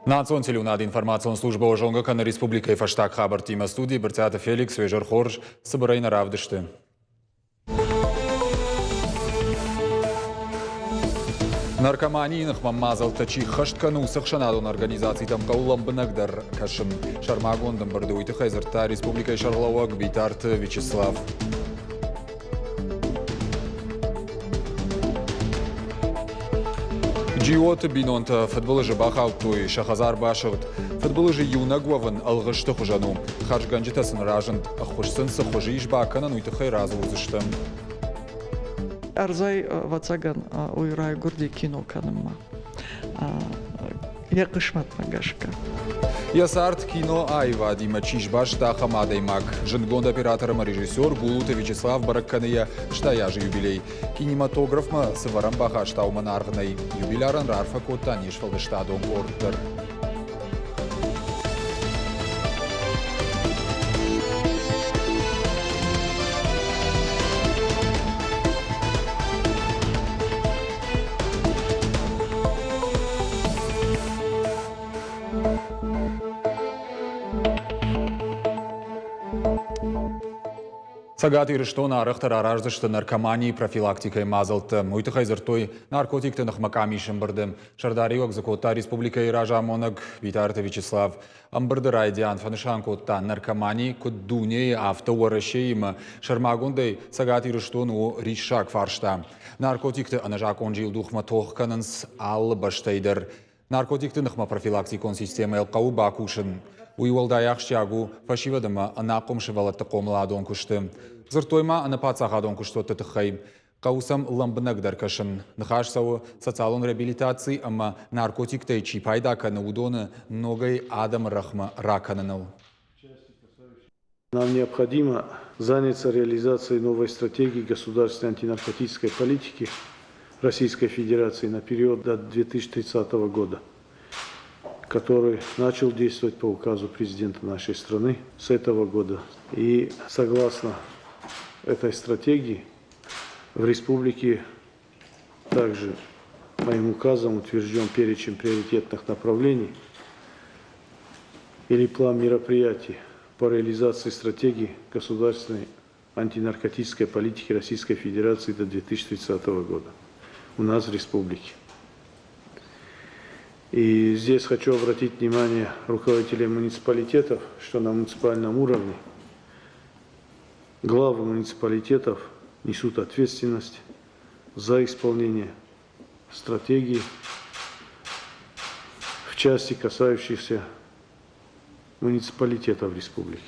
Национ телеуынады информацион службӕ зонгӕ кӕны республикӕйы фӕстаг хабӕрттимӕ. Студийы Брытъиаты Феликс, уе зӕр хорз, цыбырӕй нӕ равдысты. Наркоманийы ныхмӕ мадзӕлттӕ чи ххӕст кӕны, уыцы ӕхсӕнадон организацитӕм хъӕуы лӕмбынӕгдӕр кӕсын. Сӕрмагонд ӕмбырды уый тыххӕй дзырдта республикӕйы сӕргълӕууӕг Битарты Вячеслав. Джиоты бинонтӕ фыдбылызы бахаудтой, сӕ хӕдзар басыгъд. Фыдбылызы иунӕг уӕвын ӕлгъысты хуызӕн у. Хӕрзгӕнджытӕ сын разынд, ӕххуыс сын цы хуызы ис бакӕнӕн, уый тыххӕй радзурдзыстӕм. Ӕрдзӕй, ӕвӕццӕгӕн, уый райгуырди кино кӕнынмӕ. Йӕ хъысмӕтмӕ гӕсгӕ. Йӕ цард кино аивадимӕ чи сбаста, ахӕм адӕймаг. Зындгонд оператор ӕмӕ режиссер Гулуты Вячеслав бӕрӕг кӕны йӕ 60 азы юбилей. Кинематографмӕ цы вӕрӕн бахаста, уымӕн аргъ нӕй. Юбилярӕн раарфӕ кодта не сфӕлдыстадон къорд дӕр. Цӕгат Ирыстоны арӕхдӕр араздзысты наркоманийы профилактикӕйы мадзӕлттӕ. Уый тыххӕй дзырдтой наркотикты ныхмӕ къамисы ӕмбырды. Сӕрдариуӕг дзы кодта республикӕйы разамонӕг Битарты Вячеслав. Ӕмбырды райдиан фӕнысан кодта, наркомани куыд дунейы, афтӕ Уӕрӕсеимӕ, сӕрмагондӕй Цӕгат Ирыстон у риссаг фарста. Наркотикты ӕнӕзакъон зилдухмӕ тох кӕнынц алы бӕстӕй дӕр. Наркотикты ныхмӕ профилактикон системӕйыл хъӕуы бакусын. Уый уӕлдай ахсджиаг у фӕсивӕд ӕмӕ ӕнахъом сывӕллӕтты хъомыладон куысты. Дзырдтой ма ӕнӕпаддзахадон куыстуӕтты тыххӕй. Хъӕуы сӕм лӕмбынӕгдӕр кӕсын. Ныхас цӕуы социалон реабилитаци ӕмӕ наркотиктӕй чи пайда кӕны, уыдоны ногӕй адӕмы рӕхмӕ ракӕныныл. Нам необходимо заняться реализацией новой стратегии государственной антинаркотической политики Российской Федерации на период до 2030 года, который начал действовать по указу президента нашей страны с этого года. И согласно этой стратегии в республике также моим указом утвержден перечень приоритетных направлений или план мероприятий по реализации стратегии государственной антинаркотической политики Российской Федерации до 2030 года у нас в республике. И здесь хочу обратить внимание руководителей муниципалитетов, что на муниципальном уровне главы муниципалитетов несут ответственность за исполнение стратегии в части, касающейся муниципалитетов республики.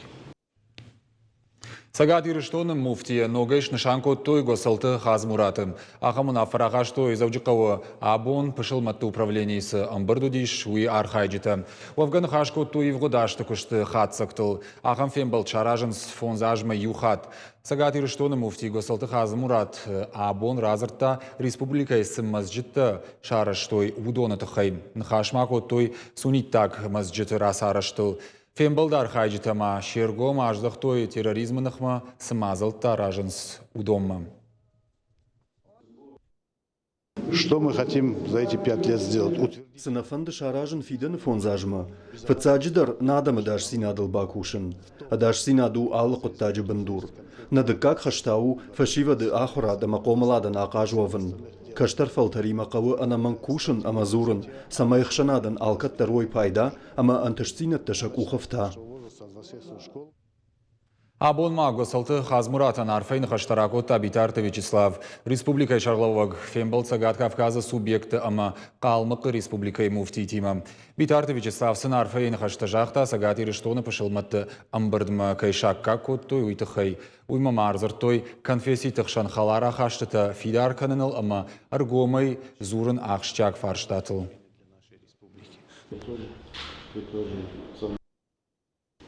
Цӕгат Ирыстоны муфтийӕ ногӕй снысан кодтой Госӕлты Хадзмураты. Ахӕм уынаффӕ рахастой Дзӕуджыхъӕуы абон пысылмӕтты управленийы цы ӕмбырд уыдис, уый архайджытӕ. Уӕвгӕ ныхас кодтой ивгъуыд азты куысты хатдзӕгтыл. Ахӕм фембӕлд саразынц фондз азмӕ иу хатт. Цӕгат Ирыстоны муфти Госӕлты Хадзымурат абон радзырдта, республикӕйы цы мӕзджыттӕ сарӕзтой, уыдоны тыххӕй. Ныхас ма кодтой сунниттаг мӕзджыты рацарӕзтыл. Фембӕлды архайджытӕ ма се ргом аздӕхтой терроризмы ныхмӕ цы мадзӕлттӕ аразынц, уыдонмӕ. Что мы хотим за эти 5 лет сделать? Цы нӕ фӕнды саразын фидӕны фондз азмӕ? Фыццаджыдӕр, нӕ адӕмы ӕдасдзинадыл бакусын. Ӕдасдзинад у алы хъуыддаджы бындур. Нӕ дыккаг хӕс та у фӕсивӕды ахуырад ӕмӕ хъомыладӕн ахъаз уӕвын. Кӕстӕр фӕлтӕримӕ хъӕуы ӕнӕмӕнг кусын ӕмӕ дзурын, цӕмӕй ӕхсӕнадӕн алкӕддӕр уой пайда ӕмӕ ӕнтыстдзинӕдтӕ сӕ къухы фта. Абон ма Гуӕцӕлты Хадзмуратӕн арфӕйы ныхӕстӕ ракодта Битарты Вячеслав. Республикӕйы сӕргълӕууӕг фембӕлд Цӕгат Кавказы субъектты ӕмӕ Хъалмыхъы республикӕйы муфтийтимӕ. Битарты Вячеслав сын арфӕйы ныхӕстӕ загъта, Цӕгат Ирыстоны пысылмӕтты ӕмбырдмӕ кӕй саккаг кодтой, уый тыххӕй. Уыимӕ ма ӕрдзырдтой конфесситы хсӕн хӕлар ахастытӕ фидар кӕныныл ӕмӕ ӕргомӕй дзурын ахсджиаг фарстатыл.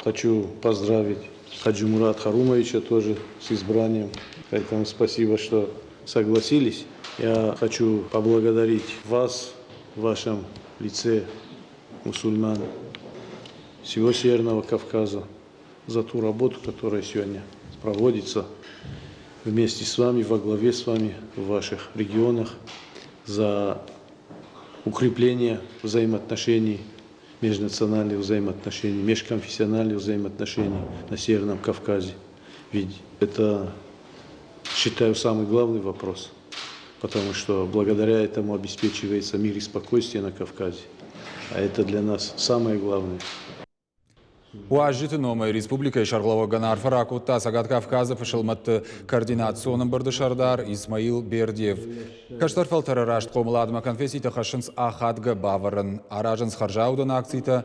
Хочу поздравить Хаджимурат Харумовича тоже с избранием. Поэтому спасибо, что согласились. Я хочу поблагодарить вас в вашем лице, мусульман всего Северного Кавказа, за ту работу, которая сегодня проводится. Вместе с вами, во главе с вами в ваших регионах за укрепление взаимоотношений, межнациональных взаимоотношений, межконфессиональных взаимоотношений на Северном Кавказе. Ведь это, считаю, самый главный вопрос, потому что благодаря этому обеспечивается мир и спокойствие на Кавказе. А это для нас самое главное. Уазджыты номӕй республикӕйы сӕргълӕууӕгӕн арфӕ ракодта Цӕгат Кавказы фысылмӕтты координацион ӕмбырды сӕрдар Исмаил Бердиев. Кӕстӕр фӕлтӕры раст хъомыладмӕ конфесситӕ хӕссынц ахадгӕ бавӕрӕн, аразынц хӕрзаудӕн акцитӕ,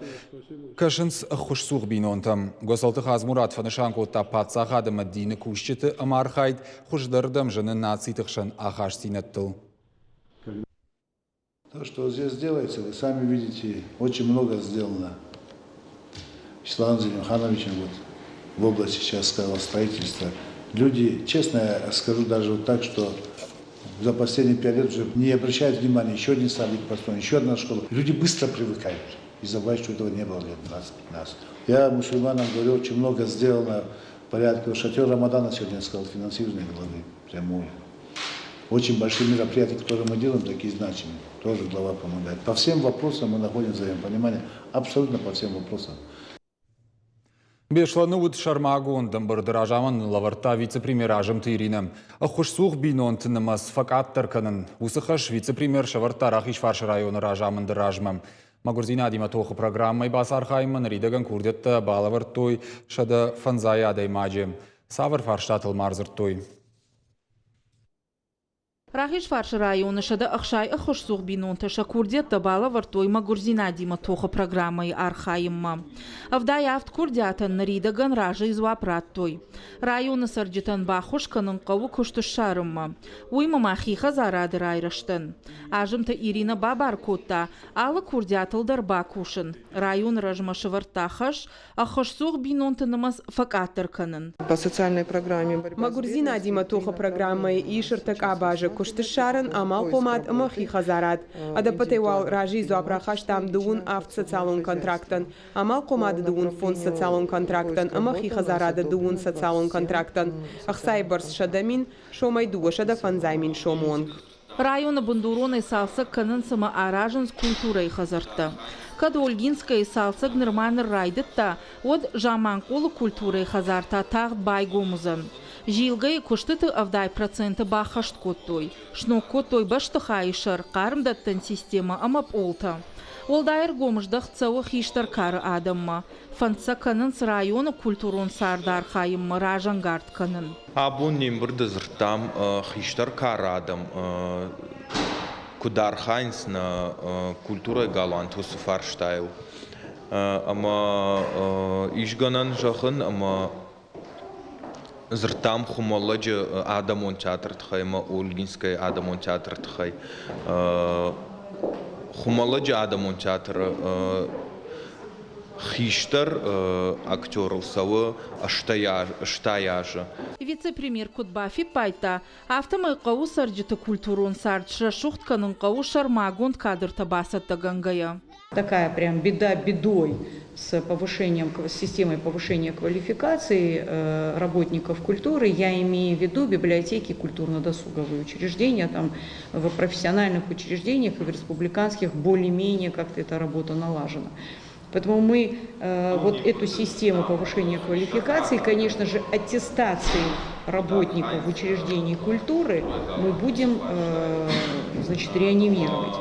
кӕсынц ӕххуысцух бинонтӕм. Гуӕцӕлты Хадзмурат фӕнысан кодта паддзахад ӕмӕ дины кусджыты ӕмархайд хуыздӕрдӕм зыны нациты хсӕн ахастдзинӕдтыл. То, что здесь делается, вы сами видите, очень много сделано. Ислам Зелимхановичем вот в области сейчас сказал строительства. Люди, честно я скажу даже вот так, что за последние 5 лет уже не обращают внимания, еще один садик построен, еще одна школа. Люди быстро привыкают и забывают, что этого не было лет 20-15. Я мусульманам говорю, очень много сделано в порядке. Шатер Рамадана сегодня сказал, финансирование главы прямое. Очень большие мероприятия, которые мы делаем, такие значимые. Тоже глава помогает. По всем вопросам мы находим взаимопонимание. Абсолютно по всем вопросам. Беслӕны уыд сӕрмагонд ӕмбырды разамынд лӕвӕрдта вице-премьер Азымты Иринӕ. Ӕххуысцух бинонты нымӕц фӕкъаддӕр кӕнын. Уыцы хӕс вице-премьер сӕвӕрдта Рахизфарсы районы разамынды размӕ. Мӕгуырдзинадимӕ тохы программӕйы бацархайынмӕ ныридӕгӕн курдиӕттӕ балӕвӕрдтой 105 адӕймаджы. Цавӕр фарстатыл ма ӕрдзырдтой? Рахизфарсы районы 160 ӕххуысцух бинонтӕ сӕ курдиӕттӕ балӕвӕрдтой мӕгуырдзинадимӕ тохы программӕйы архайынмӕ. 77 курдиатӕн ныридӕгӕн разыйы дзуапп радтой. Районы цӕрджытӕн баххуыс кӕнын хъӕуы куыст ссарынмӕ. Уыимӕ ма хи хӕдзарады райрӕзтӕн. Азымты Иринӕ бабар кодта алы курдиатыл дӕр бакусын. Районы размӕ сӕвӕрдта хӕс ӕххуысцух бинонты нымӕц фӕкъаддӕр кӕнын. По социальной программе Мӕгуырдзинадимӕ тохы программӕйы ис ӕртӕ къабазы: куыст ссарын, амалхъомад ӕмӕ хи хӕдзарад. Ӕдӕппӕтӕй уал разыйы дзуапп рахастам 37 социалон контрактӕн, амалхъомады 35 социалон контрактӕн ӕмӕ хи хӕдзарады 20 социалон контрактӕн. Ӕхцайы бӕрц 100 000 сомӕй 250 000 сомы онг. Районы бындуронӕй цалцӕг кӕнынц ӕмӕ аразынц культурӕйы хӕдзӕрттӕ. Кӕд Ольгинскӕйы цалцӕг нырма ныр райдыдта, уӕд Заманхъулы культурӕйы хӕдзар та тагъд байгом уыдзӕн. Зилгӕйы куыстыты 70% баххӕст кодтой. Сног кодтой бӕстыхайы сӕр, хъармдӕттӕн системӕ ӕмӕ пъолтӕ. Уӕлдай ӕргом здӕхт цӕуы хистӕр кары адӕммӕ. Фӕнд сӕ кӕнынц районы культурон царды архайынмӕ разӕнгард кӕнын. Абон не мбырды дзырдтам хистӕр кары адӕм куыд архайынц нӕ культурӕйы галуанты уыцы фарстайыл. Ӕмӕ ис гӕнӕн зӕгъын, ӕмӕ дзырдтам Хуымӕллӕджы адӕмон театры тыххӕй ӕмӕ Ольгинскӕйы адӕмон театры тыххӕй. Хуымӕллӕджы адӕмон театры хистӕр актерыл цӕуы 80 азы. Вице-премьер куыд бафиппайдта, афтӕмӕй хъӕуы цӕрджыты культурон цард срӕсугъд кӕнын хъӕуы сӕрмагонд кадртӕ бацӕттӕгӕнгӕйӕ. Такая прям беда бедой с повышением, с системой повышения квалификации работников культуры. Я имею в виду библиотеки, культурно-досуговые учреждения, там в профессиональных учреждениях и в республиканских более-менее как-то эта работа налажена. Поэтому мы вот эту систему повышения квалификации, конечно же, аттестации работников учреждений культуры мы будем значит, реанимировать.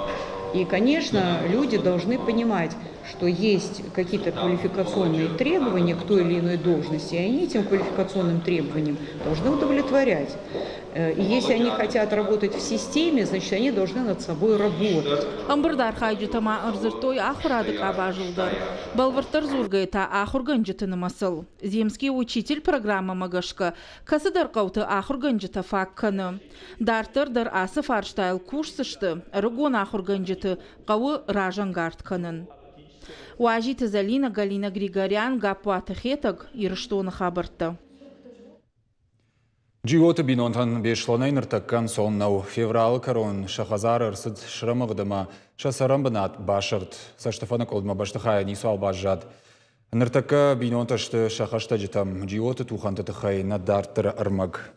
И, конечно, люди должны понимать, что есть какие-то квалификационные требования к той или иной должности, и они этим квалификационным требованиям должны удовлетворять. И если они хотят работать в системе, значит, они должны над собой работать. Ӕмбырды архайджытӕ ма ӕрдзырдтой ахуырады къабазыл дӕр. Бӕлвырддӕр дзургӕйӕ та ахуыргӕнджыты нымӕцыл. Земский учитель программӕмӕ гӕсгӕ кӕцыдӕр хъӕуты ахуыргӕнджытӕ фаг кӕны. Дарддӕр дӕр ацы фарстайыл кусдзысты, ӕрыгон ахуыргӕнджыты хъӕуы разӕнгард кӕнын. Уазиты Залина, Галина Григорян, Гаппуаты Хетӕг, Ирыстоны хабӕрттӕ. Джиоты бинонтӕн Беслӕнӕй ныртӕккӕ ӕнцон нӕу. Февралы кӕрон сӕ хӕдзары ӕрцыд срӕмыгъд ӕмӕ сӕ цӕрӕнбынат басыгъд. Цӕстыфӕныкъуылдмӕ бӕстыхайӕ ницуал баззад. Ныртӕккӕ бинонтӕ сты сӕ хӕстӕджытӕм. Джиоты тухӕнты тыххӕй нӕ дарддӕры ӕрмӕг.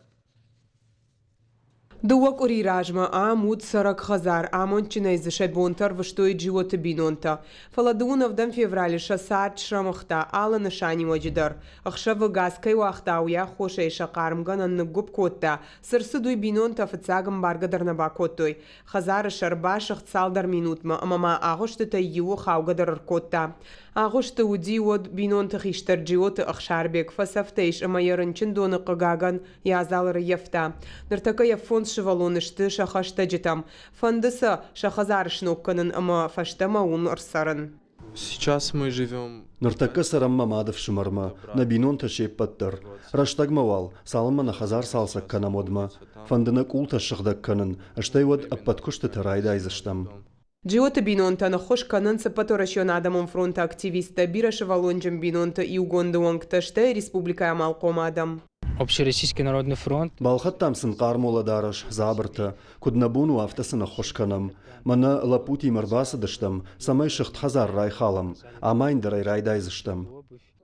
Дыууӕ къуыри размӕ ам уыд цӕрӕг хӕдзар, амондджынӕй дзы сӕ бонтӕ ӕрвыстой Джиоты бинонтӕ. Фӕлӕ дыууын ӕвдӕм февралы сӕ цард срӕмыгъта алы нысаниуӕджы дӕр. Ӕхсӕвы газ кӕй уагъта, уый аххосӕй сӕ хъармгӕнӕн ныггуыпп кодта. Цы рцыд, уый бинонтӕ фыццаг ӕмбаргӕ дӕр нӕ бакодтой. Хӕдзары сӕр басыгъд цалдӕр минутмӕ ӕмӕ ма агъуыстытӕй иуы хаугӕ дӕр ӕркодта. Агъуысты уыди уӕд бинонты хистӕр Джиоты Ӕхсарбег, фӕцӕфтӕ ис ӕмӕ йӕ рынчындоны, хъыгагӕн, йӕ адзал ӕрыййӕфта. Ныртӕккӕ йӕ фондз сывӕллоны сты сӕ хӕстӕджытӕм. Фӕнды сӕ сӕ хӕдзар сног кӕнын ӕмӕ фӕстӕмӕ уым ӕрцӕрын. Сейчас мы живем Ныртӕккӕ цӕрӕм мӕ мады фсымӕрмӕ, нӕ бинонтӕ се ппӕт дӕр. Рӕстӕгмӕ уал, цалынмӕ нӕ хӕдзар цалцӕг кӕнӕм, уӕдмӕ. Фӕнды нӕ къултӕ ссыгъдӕг кӕнын, стӕй уӕд ӕппӕт куыстытӕ райдайдзыстӕм. Джиоты бинонтӕн ӕххуыс кӕнынц Ӕппӕтуӕрӕсеон адӕмон фронты активисттӕ, бирӕсывӕллонджын бинонты иугонды уӕнгтӕ, стӕй республикӕйы амалхъом адӕм. Общероссийский народный фронт. Балхӕдтам сын хъарм уӕлӕдарӕс, дзабыртӕ. Куыд нӕ бон у, афтӕ сын ӕххуыс кӕнӕм. Мӕнӕ лӕппутимӕ ӕрбацыдыстӕм, цӕмӕй сыгъд хӕдзар райхалӕм. Амайын дӕр ӕй райдайдзыстӕм.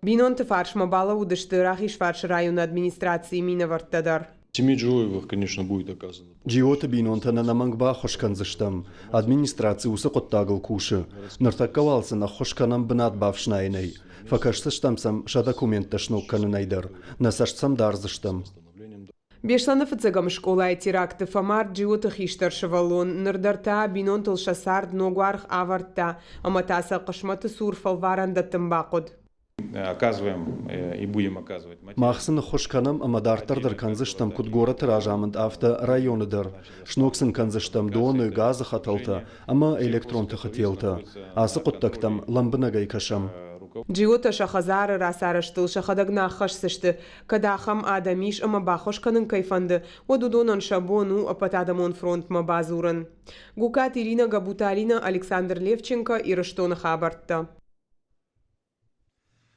Бинонты фарсмӕ балӕууыдысты Рахизфарсы районы администрацийы минӕвӕрттӕ дӕр. Семье Джиоевых, конечно, будет оказана. Джиоты бинонтӕн ӕнӕмӕнг баххуыс кӕндзыстӕм. Администраци уыцы хъуыддагыл кусы. Ныртӕккӕ уал сын ӕххуыс кӕнӕм бынат бафснайынӕй. Фӕкӕсдзыстӕм сӕм сӕ документтӕ сног кӕнынӕй дӕр. Нӕ цӕст сӕм дардзыстӕм. Беслӕны фыццӕгӕм скъолайы теракты фӕмард Джиоты хистӕр сывӕллон. Ныр дӕр та бинонтыл сӕ цард ног уаргъ ӕвӕрдта ӕмӕ та сӕ хъысмӕты цур фӕлварӕн дӕттын бахъуыд. Оказываем и будем оказывать. Мах сын ӕххуыс кӕнӕм ӕмӕ дарддӕр дӕр кӕндзыстӕм куыд горӕты разамынд, афтӕ районы дӕр. Сног сын кӕндзыстӕм доны, газы хӕтӕлтӕ ӕмӕ электрон тыхы телтӕ. Ацы хъуыддӕгтӕм лӕмбынӕгӕй кӕсӕм. Джиотӕ сӕ хӕдзары рацарӕзтыл сӕхӕдӕг нӕ аххӕсдзысты. Кӕд ахӕм адӕм ис ӕмӕ баххуыс кӕнын кӕй фӕнды, уӕд уыдонӕн сӕ бон у ӕппӕтадӕмон фронтмӕ бадзурын. Гукаты Ирина Габуталина, Александр Левченко, Ирыстоны хабӕрттӕ.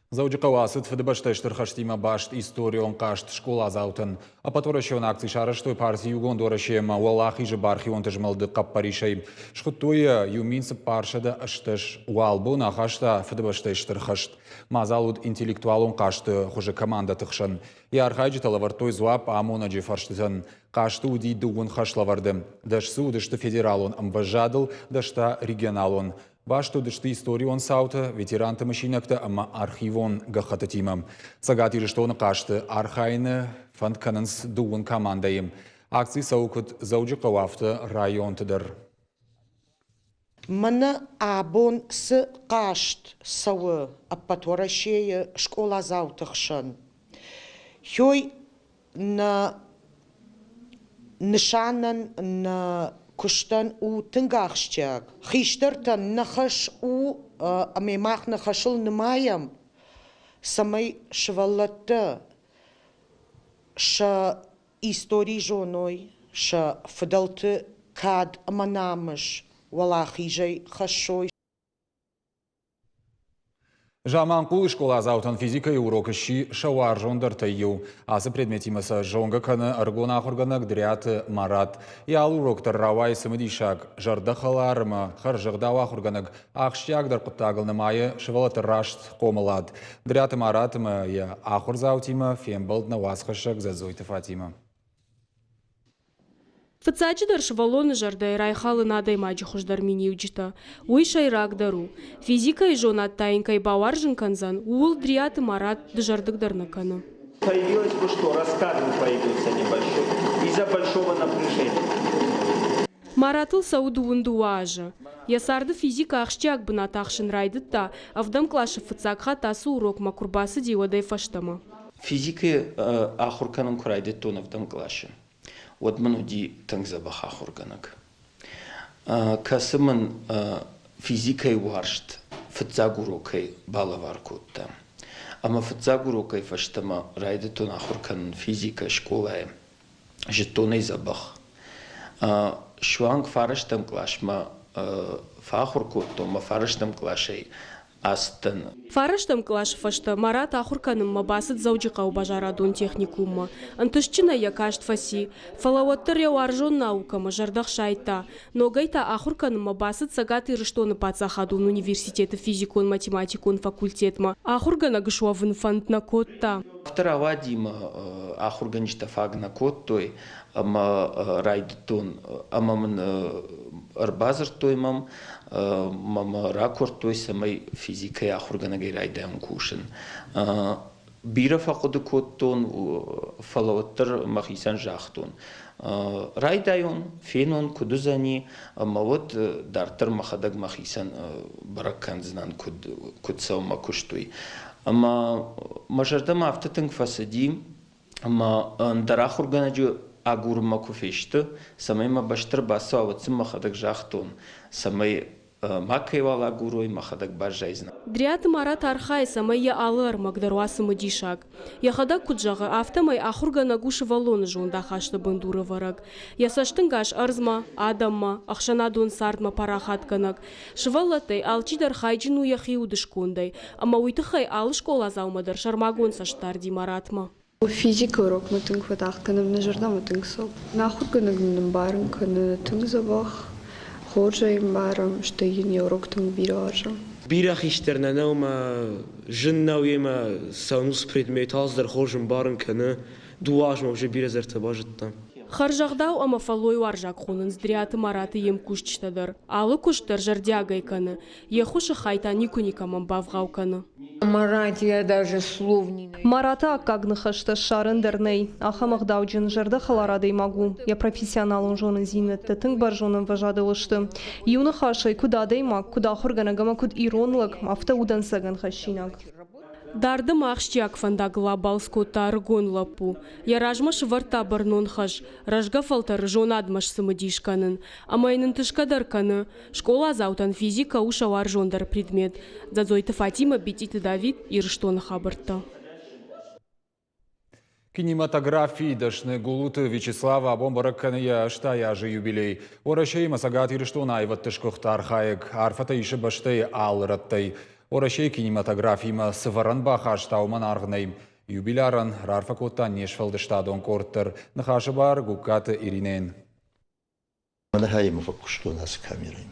Дзӕуджыхъӕуы ацыд Фыдыбӕстӕйы Стыр хӕстимӕ баст историон хъазт скъоладзаутӕн. Ӕппӕтуӕрӕсеон акци сарӕзтой парти Иугонд Уӕрӕсе ӕмӕ Уӕлахизы бархионты змӕлды хъӕппӕрисӕй. Схуыдтой йӕ 1480 уал бон ахаста Фыдыбӕстӕйы Стыр хӕст. Мадзал уыд интеллектуалон хъазты хуызы командӕты хсӕн. Йӕ архайджытӕ лӕвӕрдтой дзуапп амонӕджы фӕрстытӕн. Хъазты уыди дыууын хӕслӕвӕрды. Дӕс дзы уыдысты федералон ӕмвӕзадыл, дӕс та регионалон. Баст уыдысты историон цаутӕ, ветеранты мысинӕгтӕ ӕмӕ архивон гӕххӕттытимӕ. Цӕгат Ирыстоны хъазты архайыны фӕнд кӕнынц дыууын командӕйы. Акци цӕуы куыд Дзӕуджыхъӕуы, афтӕ районты дӕр. Мӕнӕ абон цы хъазт цӕуы ӕппӕт Уӕрӕсейы скъоладзауты хсӕн, хёй нӕ нысанӕн, нӕ куыстӕн у тынг ахсджиаг. Хистӕртӕн нӕ хӕс у ӕмӕ мах нӕ хӕсыл нымайӕм, цӕмӕй сывӕллӕттӕ сӕ истори зоной, сӕ фыдӕлты кад ӕмӕ намыс уӕлахизӕй хӕссой. Заманхъулы скъоладзаутӕн физикӕйы урок сси сӕ уарзондӕртӕй иу. Ацы предметимӕ сӕ зонгӕ кӕны ӕрыгон ахуыргӕнӕг Дриаты Марат. Йӕ алы урок дӕр рауайы цымыдисаг, зӕрдӕхӕлар ӕмӕ хӕрзӕгъдау ахуыргӕнӕг ахсджиагдӕр хъуыддагыл нымайы сывӕллӕтты раст хъомылад. Дриаты Марат ӕмӕ йӕ ахуырдзаутимӕ фембӕлд нӕ уацхӕссӕг Дзӕдзойты Фатимӕ. Фыццаджыдӕр сывӕллоны зӕрдӕйы райхалын адӕймаджы хуыздӕр миниуджытӕ. Уый сӕйрагдӕр у. Физикӕйы зонад та йын кӕй бауарзын кӕндзӕн, ууыл Дриаты Марат дызӕрдыг дӕр нӕ кӕны. Появилось бы что? Раскат бы появился небольшой из-за большого напряжения. Маратыл цӕуы дыууын дыууӕ азы. Йӕ царды физикӕ ахсджиаг бынат ахсын райдыдта, ӕвдӕм къласы фыццаг хатт ацы урокмӕ куы рбацыди, уӕдӕй фӕстӕмӕ. Физикӕ ахуыр кӕнын куы райдыдтон ӕвдӕм къласы, уӕд мын уыди тынг дзӕбӕх ахуыргӕнӕг, кӕцы мын физикӕйы уарзт фыццаг урокӕй балӕвар кодта. Ӕмӕ фыццаг урокӕй фӕстӕмӕ райдыдтон ахуыр кӕнын физикӕ скъолайы. Зыдтон ӕй дзӕбӕх. Суанг фарӕстӕм къласмӕ фӕахуыр кодтон, мӕ фарӕстӕм къласӕй. ацыдтӕн. Фарӕстӕм къласы фӕстӕ Марат ахуыр кӕнынмӕ бацыд Дзӕуджыхъӕуы базарадон техникуммӕ. Ӕнтыстджынӕй йӕ каст фӕци, фӕлӕ уӕддӕр йӕ уарзон наукӕмӕ зӕрдӕ хсайдта. Ногӕй та ахуыр кӕнынмӕ бацыд Цӕгат Ирыстоны паддзахадон университеты физикон-математикон факультетмӕ. Ахуыргӕнӕг суӕвын фӕнд нӕ кодта. Афтӕ рауади мӕ ахуыргӕнджытӕ фаг нӕ кодтой ӕмӕ райдыдтон ӕмӕ мын ӕрбадзырдтой мӕм, мӕ ракуырдтой, цӕмӕй физикӕйы ахуыргӕнӕгӕй райдайон кусын. Бирӕ фӕхъуыды кодтон, фӕлӕ уӕддӕр мӕхицӕн загътон, райдайон, фенон, куыд уыдзӕни, ӕмӕ уӕд дарддӕр мӕхӕдӕг мӕхицӕн бӕрӕг кӕндзынӕн, куыд, куыд цӕуы мӕ куыст, уый. Ӕмӕ мӕ зӕрдӕмӕ афтӕ тынг фӕцыди, ӕмӕ ӕндӕр ахуыргӕнӕджы агурынмӕ куы фесты, цӕмӕй мӕ бӕсты ӕрбацӕуа, уӕд сын мӕхӕдӕг загътон, цӕмӕй макӕйуал агурой, мӕхӕдӕг баззайдзынӕн. Дриаты Марат архайы, цӕмӕй йӕ алы ӕрмӕг дӕр уа цымыдисаг. Йӕхӕдӕг куыд зӕгъы, афтӕмӕй ахуыргӕнӕг у сывӕллоны зондахасты бындурӕвӕрӕг. Йӕ цӕстынгас ӕрдзмӕ, адӕммӕ, ӕхсӕнадон цардмӕ парахатгӕнӕг. Сывӕллӕттӕй алчидӕр хайджын у йӕхи удыскондӕй, ӕмӕ уый тыххӕй алы скъоладзаумӕ дӕр сӕрмагонд цӕстдарди Маратмӕ. Физикы урокмӕ тынг фӕтагъд кӕнӕм, нӕ зӕрдӕмӕ тынг цӕуы. Нӕ ахуыргӕнӕг нын ӕмбарын кӕны тынг дзӕбӕх, хорз ӕй ӕмбарӕм, стӕй йын йӕ урок тынг бирӕ уарзӕм. Бирӕ хистӕр нӕ нӕу ӕмӕ зын нӕу йемӕ цӕуын уыцы предмет алцыдӕр хорз ӕмбарын кӕны. Дыууӕ азмӕ уже бирӕ зӕрдӕ базыдтам. Хӕрзӕгъдау ӕмӕ фӕллойуарзаг хонынц Дриаты Мараты йе мкусджытӕ дӕр. Алы куыст дӕр зӕрдиагӕй кӕны. Йе ххуысы хай та никуы никӕмӕн бавгъау кӕны. Мараты аккаг ныхӕстӕ ссарӕн дӕр нӕй. Ахӕм ӕгъдауджын, зӕрдӕхӕлар адӕймаг у. Йӕ профессионалон зонындзинӕдтӕ тынг бӕрзонд ӕмвӕзадыл сты. Иу ныхасӕй, куыд адӕймаг, куыд ахуыргӕнӕг ӕмӕ куыд ирон лӕг, афтӕ у дӕнцӕгӕн хӕссинаг. Дарды ма ахсджиаг фӕндагыл абалц кодта ӕрыгон лӕппу. Йӕ размӕ сывӕрдта бӕрнон хӕс, рӕзгӕ фӕлтӕры зонадмӕ сцымыдис кӕнын. Ӕмӕ йын ӕнтысгӕ дӕр кӕны. Скъоладзаутӕн физикӕ у сӕ уарзондӕр предмет. Дзӕдзойты Фатимӕ, Битъиты Давид, Ирыстоны хабӕрттӕ. Кинематографийы дӕсны Гулуты Вячеслав абон бӕрӕг кӕны йӕ 80 азы юбилей. Уӕрӕсеимӕ Цӕгат Ирыстоны аивӕдты сгуыхт архайӕг арфӕтӕ исы бӕстӕйы алы рӕттӕй. Уӕрӕсейы кинематографимӕ цы вӕрӕн бахаста, уымӕн аргъ нӕй. Юбилярӕн раарфӕ кодта не сфӕлдыстадон къорд дӕр. Ныхасы бар Гугкаты Иринӕйӕн. Мӕнӕ фӕкуыстон ацы камерӕйы.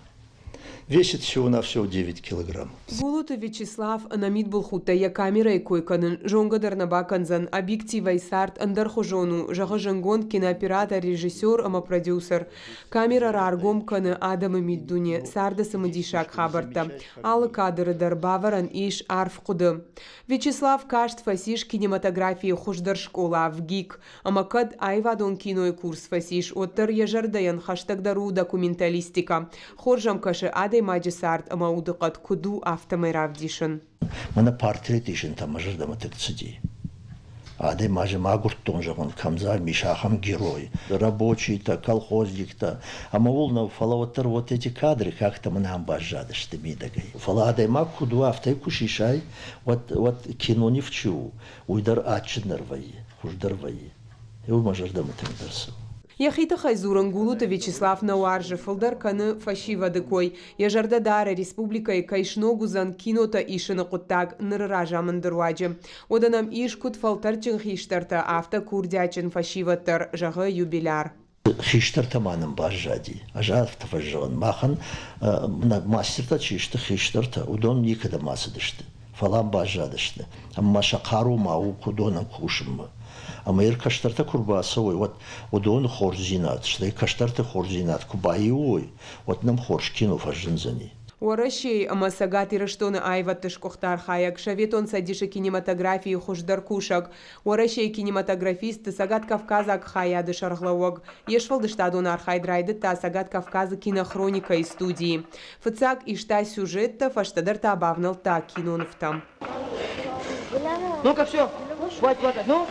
Весит всего-навсего 9 килограмм. Гулуты Вячеслав ӕнӕмидбылхудтӕй йӕ камерӕйы кой кӕнын зонгӕ дӕр нӕ бакӕндзӕн. Объективӕй цард ӕндӕрхуызон у, зӕгъы зынгонд кинооператор, режиссер ӕмӕ продюсер. Камерӕ раргом кӕны адӕмы миддуне, царды цымыдисаг хабӕрттӕ. Алы кадры дӕр бавӕрӕн ис арф хъуыды. Вячеслав каст фӕцис кинематографийы хуыздӕр скъола ВГИК. Ӕмӕ кӕд аивадон кинойы курс фӕцис, уӕддӕр йӕ зӕрдӕйӕн хӕстӕгдӕр у документалистикӕ. Хорз ӕм кӕсы адӕймаджы цард ӕмӕ удыхъӕд куыд у, афтӕмӕй равдисын. Мӕнӕ портрет исын та мӕ зӕрдӕмӕ тынг цыди. Адӕймаджы ма агуырдтон, зӕгъын, кӕм дзы ис ахӕм герой. Рабочийтӕ, колхозниктӕ. Ӕмӕ ууыл нӕ, фӕлӕ уӕддӕр вот эти кадры как-то мын ам баззадысты мидӕгӕй. Фӕлӕ адӕймаг куыд у, афтӕ куы сисай, уӕд, уӕд кинонив чи у, уый дӕр адджындӕр вӕййы, хуыздӕр вӕййы. Уый мӕ зӕрдӕмӕ тынгдӕр цӕуы. Йӕхи тыххӕй дзурын Гулуты Вячеслав нӕ уарзы, фылдӕр кӕны фӕсивӕды кой. Йӕ зӕрдӕ дары, республикӕйы кӕй сног уыдзӕн кинотӕ исыны хъуыддаг ныры разамынды руаджы. Уӕдӕ нӕм ис куыд фӕлтӕрдджын хистӕртӕ, афтӕ курдиатджын фӕсивӕд дӕр, зӕгъы юбиляр. Хистӕртӕ ма нын баззади. Ӕз афтӕ фӕзӕгъын, махӕн нӕ мастертӕ чи сты, хистӕртӕ, уыдон никӕдӕм ацыдысты, фӕлӕ ам баззадысты. Ӕмӕ ма сӕ хъару ма у уыдонӕн кусынмӕ. Ӕмӕ йыр кӕстӕртӕ куы рбацӕуой, уӕд уыдоны хорздзинад, стӕй кӕстӕрты хорздзинад куы баиу уой, уӕд нӕм хорз кино фӕзындзӕни. Уӕрӕсейы ӕмӕ Цӕгат Ирыстоны аивӕдты сгуыхт архайӕг, Советон Цӕдисы кинематографийы хуыздӕр кусӕг, Уӕрӕсейы кинематографистты Цӕгат-Кавказаг хайады сӕргълӕууӕг йе сфӕлдыстадон архайд райдыдта Цӕгат Кавказы кинохроникӕйы студийы. Фыццаг иста сюжеттӕ, фӕстӕдӕр та бавнӕлдта кинонывтӕм. Ну-ка все, хватит плакать, ну!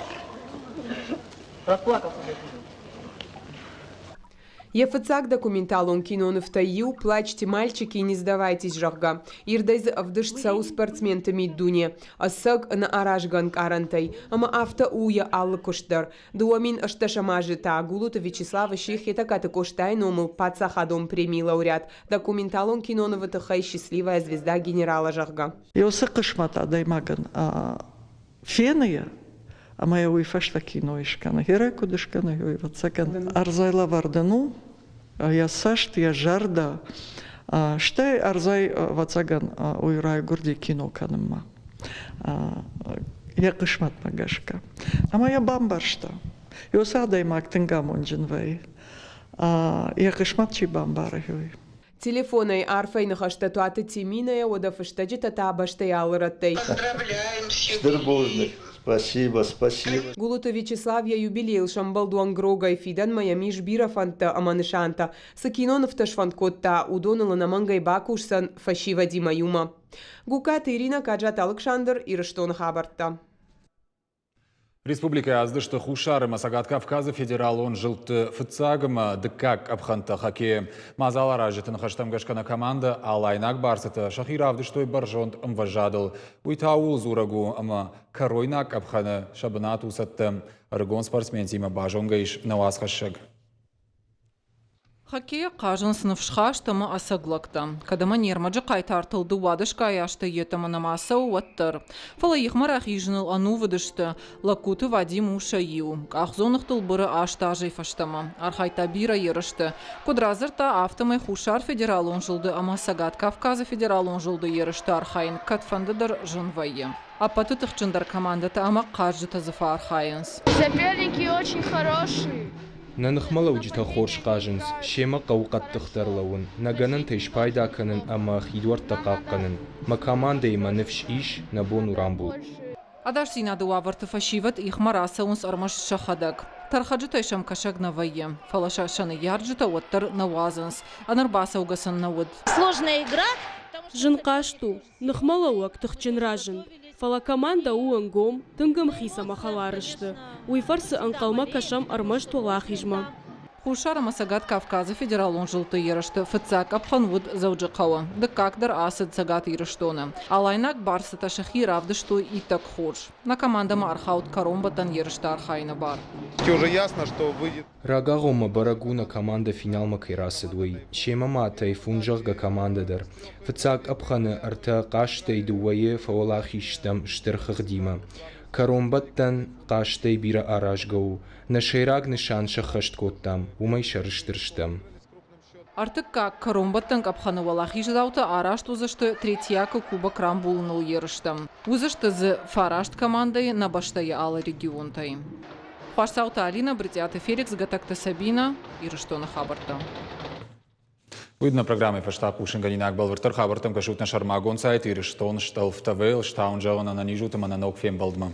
Расплакался. Йӕ фыццаг документалон кинонывтӕй иу «Плачьте, мальчики, не сдавайтесь», зӕгъгӕ, ирдӕй дзы ӕвдыст цӕуы спортсменты миддуне, ӕцӕг ӕнӕаразгӕ ӕнкъарӕнтӕй, ӕмӕ афтӕ у йӕ алы куыст дӕр. 2018 азы та Гулуты Вячеслав сси Хетӕгкаты Къостайы номыл паддзахадон премийы лауреат документалон кинонывы тыххӕй «Счастливая звезда генерала», зӕгъгӕ. Уыцы хъысмӕт адӕймагӕн фены йӕ, ӕмӕ йӕ уый фӕстӕ кино скӕны. Херӕ куыд скӕны, уый, ӕвӕццӕгӕн, ӕрдзӕй лӕвӕрд ын у, йӕ цӕст, йӕ зӕрдӕ. Стӕй ӕрдзӕй, ӕвӕццӕгӕн, уый райгуырди кино кӕнынмӕ йӕ хъысмӕтмӕ гӕсгӕ. Ӕмӕ йӕ бамбӕрста. Уыцы адӕймаг тынг амондджын вӕййы. Йӕ хъысмӕт чи бамбары, уый. Телефонӕй арфӕйы ныхӕстӕ Туаты Тиминӕйӕ, уӕдӕ фыстӕджытӕ та бӕстӕйы алы рӕттӕй. Стыр бузныг. Спасибо, спасибо. Гулуты Вячеслав йӕ юбилейыл сӕмбӕлд уӕнгрогӕй, фидӕнмӕ йӕм ис бирӕ фӕндтӕ ӕмӕ нысантӕ. Цы кинонывтӕ сфӕнд кодта, уыдоныл ӕнӕмӕнгӕй бакусдзӕн фӕсивӕдимӕ иумӕ. Гуккаты Иринӕ, Каджаты Алыксандр, Ирыстоны хабӕрттӕ. Республикӕйы аздысты Хуссар ӕмӕ Цӕгат Кавказы федералон зылдты фыццаг ӕмӕ дыккаг къӕпхӕнтӕ хоккейы. Мадзаларазджыты ныхӕстӕм гӕсгӕ нӕ командӕ Алайнаг барцытӕ сӕхи равдыстой бӕрзонд ӕмвӕзадыл. Уый та ууыл дзурӕг у, ӕмӕ кӕройнаг къӕпхӕны сӕ бынат у цӕттӕ. Ӕрыгон спортсментимӕ базонгӕ ис нӕ уацхӕссӕг. Хоккейӕ хъазынц ныфсхаст ӕмӕ ӕцӕг лӕгтӕ. Кӕд ӕмӕ не рмӕджы хъайтартыл дыууадӕсгай азтӕ йеддӕмӕ нӕма цӕуы, уӕддӕр. Фӕлӕ ихмӕ рахизыныл ӕнувыд сты. Лӕггуты Вадим у сӕ иу. Къахдзоныгътыл быры аст азӕй фӕстӕмӕ. Архайдта бирӕ ерысты. Куыд радзырдта, афтӕмӕй Хуссар федералон зылды ӕмӕ Цӕгат Кавказы федералон зылды ерысты архайын кӕдфӕндыдӕр зын вӕййы. Ӕппӕты тыхджындӕр командӕтӕ ӕмӕ хъазджытӕ дзы фӕархайынц. Соперники очень хорошие. Нӕ ныхмӕлӕуджытӕ хорз хъазынц, семӕ хъӕуы хъӕддыхдӕр лӕууын, нӕ гӕнӕнтӕй спайда кӕнын ӕмӕ хидуӕрттӕ хъахъхъӕнын. Мӕ командӕйы мӕ ныфс ис, нӕ бон у рамбулын. Ӕдасдзинады уавӕрты фӕсивӕд ихмӕ рацӕуынц ӕрмӕст сӕхӕдӕг. Тӕрхӕджытӕй сӕм кӕсӕг нӕ вӕййы, фӕлӕ сӕ сӕ ныййарджытӕ уӕддӕр нӕ уадзынц. Ӕнӕрбацӕугӕ сын нӕ уыд. Сложная игра. Зын хъазт у, ныхмӕлӕууӕг тыхджын разынд. Фӕлӕ командӕ у ӕнгом, тынг ӕмхиц ӕмӕ хӕлар сты. Уый фӕрцы ӕнхъӕлмӕ кӕсӕм ӕрмӕст уӕлахизмӕ. Хуссар ӕмӕ Цӕгат Кавказы федералон зылдты ерысты фыццаг къӕпхӕн уыд Дзӕуджыхъӕуы, дыккаг дӕр ацыд Цӕгат Ирыстоны. Алайнаг барцытӕ сӕхи равдыстой иттӕг хорз. Нӕ командӕмӕ ӕрхауд кӕронбӕттӕн ерысты архайыны бар. Уже ясно, что выйдет. Рагагъоммӕ бӕрӕг у нӕ командӕ финалмӕ кӕй рацыд, уый. Семӕ ма Тайфун, зӕгъгӕ, командӕ дӕр. Фыццаг къӕпхӕны ӕртӕ хъазтӕй дыууӕйы фӕуӕлахиз стӕм стыр хыгъдимӕ. Кӕронбӕттӕн хъазтӕй бирӕ аразгӕ у. Нӕ сӕйраг нысан сӕххӕст кодтам, уымӕй сӕрыстыр стӕм. Ӕртыккаг кӕронбӕттӕн къӕпхӕны уӕлахиздзаутӕ арӕзт уыдзысты Третьякы кубок рамбулыныл ерыстӕм. Уыдзысты дзы фараст командӕйы нӕ бӕстӕйы алы регионтӕй. Хуасдзауты Алинӕ, Брытъиаты Феликс, Гӕтӕгты Сабинӕ, Ирыстоны хабӕрттӕ. Уый нӕ программӕйы фӕстӕ хъусынгӕнинаг бӕлвырддӕр хабӕрттӕм кӕсут нӕ сӕрмагонд сайт Ирыстон стъӕлф ТВ-йыл стауын зӕгъын ӕнӕниз ут ӕмӕ нӕ ног фембӕлдмӕ.